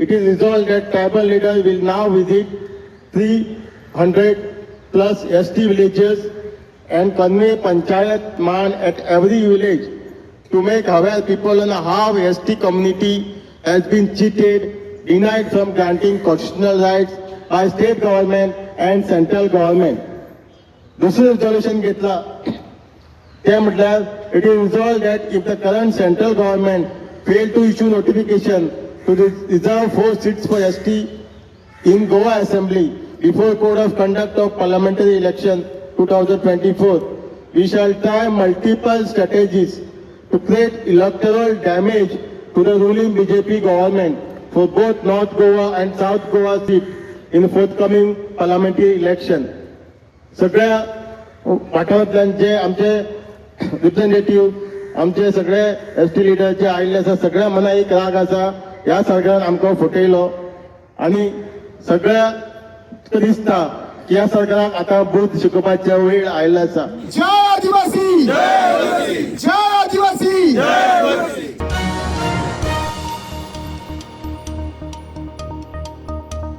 It is resolved that tribal leaders will now visit 300 plus ST villages and convey Panchayat Man at every village to make aware people on how ST community has been cheated, denied from granting constitutional rights by state government and central government. दुसरें resolution घेतला ते म्हटल्यार, it is resolved that if the current central government fail to issue notification to reserve four seats for ST in Goa Assembly before Code of Conduct of Parliamentary Election 2024, we shall try multiple strategies to create electoral damage to the ruling BJP government for both North Goa and South Goa seat in forthcoming parliamentary election. सगळ्या वाठारांतल्यान जे आमचे representative, आमचे सगळे ST leader जे आयिल्ले आसा, सगळ्या मनाक एक राग आसा. ह्या सरकारान आमकां फटयलो आनी सगळ्या दिसता की ह्या सरकाराक आतां बुद्ध शिकोवपाचे वेळ आयिल्लो आसा. जय आदिवासी, जय.